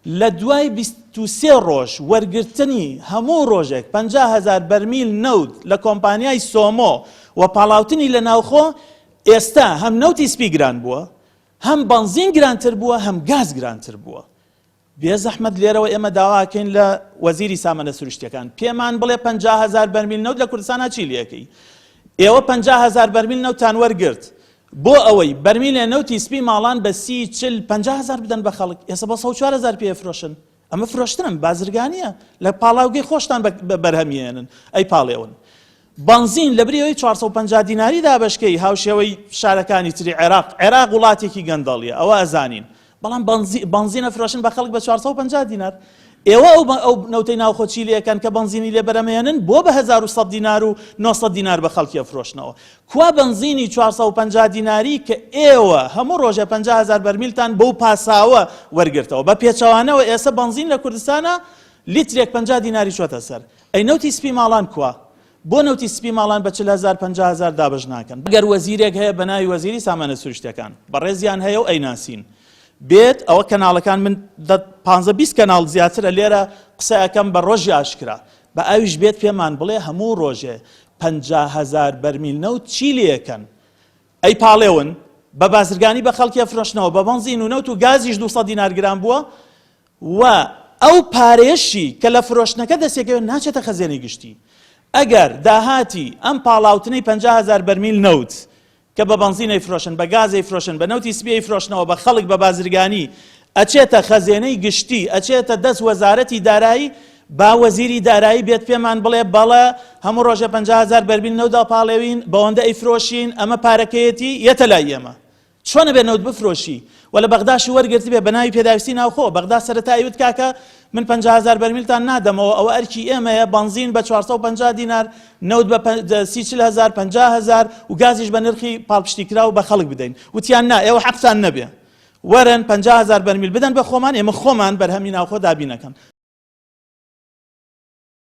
لە دوای 23 ڕۆژ وەرگرتنی هەموو ڕۆژێک 50 هەزار بەرمیل نەوت لە کۆمپانیای سۆمۆ و پاڵاوتنی لە ناوخۆ، ئێستا هەم نەوتی سپی گران بووە، هەم بەنزین گرانتر بووە، هەم گاز گرانتر بووە. بێزەحمەت لێرەوە ئێمە داواکەین لە وەزیری سامانە سروشتیەکان پێمان بڵێ 50 هەزار بەرمیل نەوت لە کوردستانا چی لەکەی؟ ئێوە 50 هەزار بەرمیل نەوتان وەرگرت بۆ ئەوەی بەرمیلێ نەوتی سپی ماڵان بە 30 40 50 هەزار بدەن بە خەڵک، ئێستا بە 104 هەزار پێ فرۆشن. ئەمە فرۆشتنم بازرگانیە لە پاڵاوگەی خۆشتان بەرهەمیێنن ئەی پاڵێون. بەنزین لە بری ئەوەی 450 دیناری دابەشکەی هاوشێوەی شارەکانی تری عێراق، عێراق وڵاتێکی گەندەڵیە ئەوە ئەزانین، بەڵام بەنزینە فرۆشن بە خەڵک بە 450 دینار. ئێوە ئەو ئەو نەوتەی ناوخۆ چی لێکەن کە بەنزینی لێ بەرەمێنن بۆ بە 1100 دینار و 900 دینار بە خەڵکی ئەفرۆشنەوە؟ کوا بەنزینی 450 دیناری کە ئێوە هەموو ڕۆژێ 50 هەزار بەرمیلتان بەو پاساوە وەرگرتەوە؟ بە پێچەوانەوە ئێستا بەنزین لە کوردستانە لیترێک 50 دیناری چۆتە سەر. ئەی نەوتی سپی ماڵان کوا؟ بۆ نەوتی سپی ماڵان بە 40 هەزار 50 هەزار دابەش ناکەن؟ ئەگەر وەزیرێک هەیە بە ناوی وەزیری سامانە سروشتیەکان، بەڕێزیان هەیە و ئەیناسین، بێت ئەوە کەناڵەکان من دە پانزە 20 کەناڵ زیاترە لێرە قسە ئەکەم بە ڕۆژی ئاشکرا، بە ئەویش بێت پێمان بڵێ هەموو ڕۆژێ 50 هەزار بەرمیل نەوت چی لێکەن؟ ئەی پاڵێون بە بازرگانی بە خەڵکی ئەفرۆشنەوە، بە بەنزین و نەوت و گازیش 200 دینار گران بووە و ئەو پارەیەشی کە لە فرۆشتنەکە دەستێکەوێت ناچێتە خەزێنەی گشتی. ئەگەر داهاتی ئەم پاڵاوتنەی 50 هەزار بەرمیل نەوت کە بە بەنزین ئەیفرۆشن، بە گاز ئەیفرۆشن، بە نەوتی سپی ئەیفرۆشنەوە بە خەڵک بە بازرگانی، ئەچێتە خەزێنەی گشتی، ئەچێتە دەست وەزارەتی دارایی، با وەزیری دارایی بێت پێمان بڵێ بەڵێ هەموو ڕۆژێ 50 هەزار بەرمیل نەوت داپاڵێوین، بەوەندە ئەیفرۆشین، ئەمە پارەکەیەتی، یەتە لای ئێمە. چۆن ئەبێ نەوت بفرۆشی و لە بەغداشی وەرگرتبێ بە ناوی پێداویستی ناوخۆ؟ بەغدا سەرەتا ئەیوت کاکە من 50 هەزار بەرمیلتان نادەمەوە، ئەوە ئەرکی ئێمەیە، بەنزین بە 450 دینار، نەوت بە 30 40 هەزار 50 هەزار و گازیش بە نرخی پاڵپشتیکراو بە خەڵک بدەین. وتیان نا ئێوە حەقتان نەبێ، وەرن 50 هەزار بەرمیل بدەن بە خۆمان، ئێمە خۆمان بەرهەمی ناوخۆ دابینەکەن.